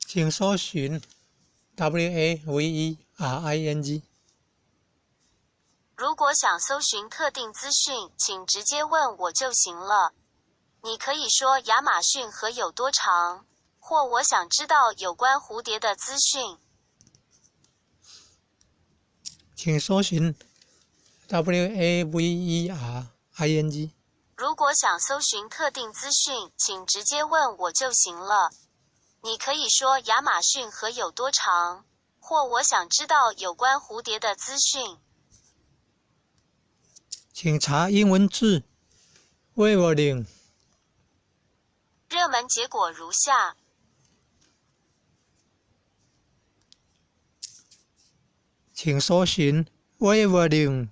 請搜尋 wavering。如果想搜尋特定資訊，請直接問我就行了。你可以說亞馬遜河有多長，或我想知道有關蝴蝶的資訊。請搜尋 wavering。如果想搜尋特定資訊，請直接問我就行了。你可以說亞馬遜河有多長，或我想知道有關蝴蝶的資訊。請查英文字 wavering。熱門結果如下。請搜尋 wavering。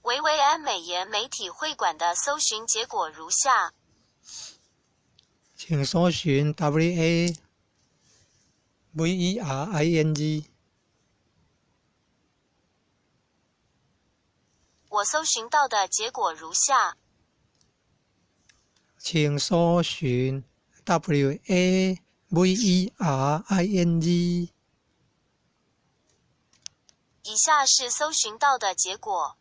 維維安美顏美體會館的搜尋結果如下。請搜尋 wavering。我搜尋到的結果如下。請搜尋 wavering。以下是搜尋到的結果。